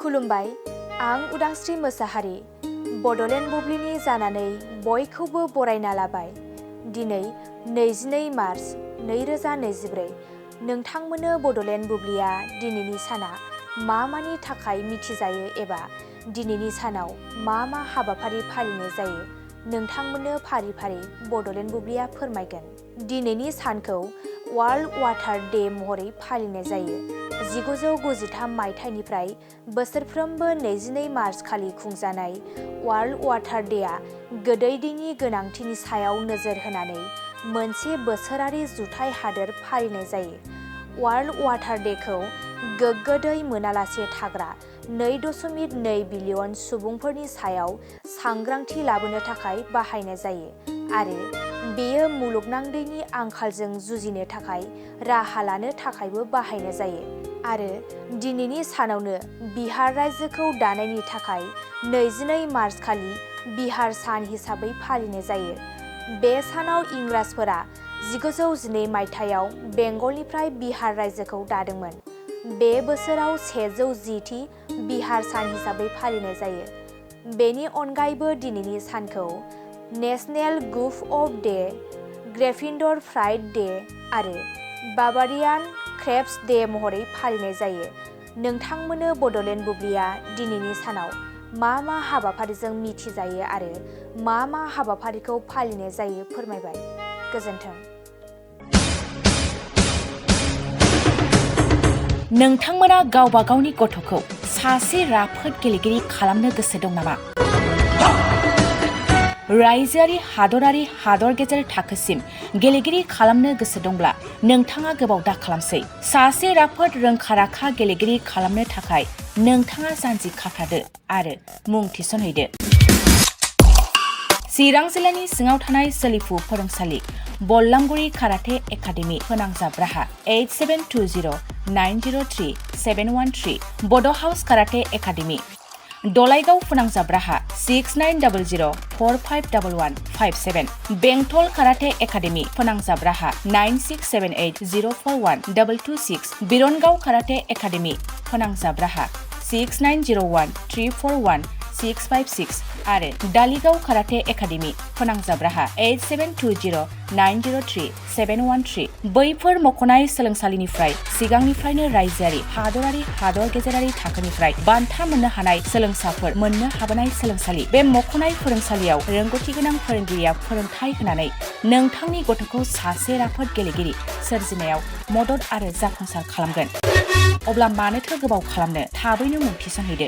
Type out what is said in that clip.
खुलुमबाय, आं उदांस्रि मोसाहारि। बड'लेण्ड बुब्लिनि जानानै बयखौबो बरायना लाबाय। दिनै 22 मार्च 2024। नोंथांमोननो बड'लेण्ड बुब्लिया दिनैनि साना मानि थाखाय मिथिजायो एबा दिनैनि सानाव मा हाबाफारि फालिनाय जायो नोंथांमोननो फारि फारि बड'लेण्ड बुब्लिया फोरमायगोन। दिनैनि सानखौ वर्ल्ड वाटार डे महरै फालिनाय जायो। 1993 मायथाइनिफ्राय बोसोरफ्रोमबो 22 मार्च खालि खुंजानाय वर्ल्ड वाटार डेआ गोदै दैनि गोनांथिनि सायाव नोजोर होनानै मोनसे बोसोरारि जुथाइ हादोर फालिनाय जायो। वर्ल्ड वाटार डेखौ गोग्गो दै मोनालासे थाग्रा 2.2 बिलियन सुबुंफोरनि सायाव सांग्रांथि लाबोनो थाखाय बाहायनाय जायो आरो बेयो मुलुगनां दैनि आंखालजों जुजिनो थाखाय राहा लानो थाखायबो बाहायनाय जायो। आरो दिनैनि सानावनो बिहार रायजोखौ दानायनि थाखाय 22 मार्च खालि बिहार सान हिसाबै फालिनाय जायो। बे सानाव इंराजफोरा 1912 मायथाइयाव बेंगलनिफ्राय बिहार रायजोखौ दादोंमोन। बे बोसोराव 110थि बिहार सान हिसाबै फालिनाय जायो। बेनि अनगायैबो दिनैनि सानखौ national goof off day, Gryffindor pride day आरो बाभारियान क्रेफ्ट्स डे महरै फालिनाय जायो। नोंथांमोननो बड'लेण्ड बुब्लिया दिनैनि सानाव मा हाबाफारिजों मिथिजायो आरो मा हाबाफारिखौ फालिनाय जायो फोरमायबाय। गोजोन्थों। नोंथांमोना गावबा गावनि गथ'खौ सासे राफोद गेलेगिरि खालामनो गोसो दं नामा? रायजोआरि, हादरारि, हादर गेजेर थाखोसिम गेलेगिरि खालामनो गोसो दंब्ला नोंथाङा गोबाव दा खालामसै। सासे राफोद रोंखा-राखा गेलेगिरि खालामनो थाखाय नोंथाङा जानजि खाफ्रादो आरो मुं थिसनहैदो। चिरां जिल्लानि सिङाव थानाय सोलिफु फोरोंसालि बल्लामगुरि काराटे एकाडेमि फोनांजाब राहा 8720903713 बड' हाउस काराटे एकाडेमि दलाइगाव फोनांजाब राहा 6900451157 बेंटल काराटे एकाडेमि फोनांजाब राहा 9678041226 बिरनगाव काराटे एकाडेमि फोनांजाब राहा 6901341656 आरो दालिगाव काराटे एकाडेमि फोनांजाब राहा 8720903713 बैफोर मख'नाय सोलोंसालिनिफ्राय सिगांनिफ्रायनो रायजोआरि, हादरारि, हादर गेजेरारि थाखोनिफ्राय बान्था मोननो हानाय सोलोंसाफोर मोननो हाबोनाय सोलोंसालि। बे मख'नाय फोरोंसालियाव रोंगौथि गोनां फोरोंगिरिया फोरोंथाय होनानै नोंथांनि गथ'खौ सासे राफोद गेलेगिरि सोरजिनायाव मदद आरो जाफुंसार खालामगोन। अब्ला मानोथो गोबाव खालामनो, थाबैनो मुं थिसनहैदो।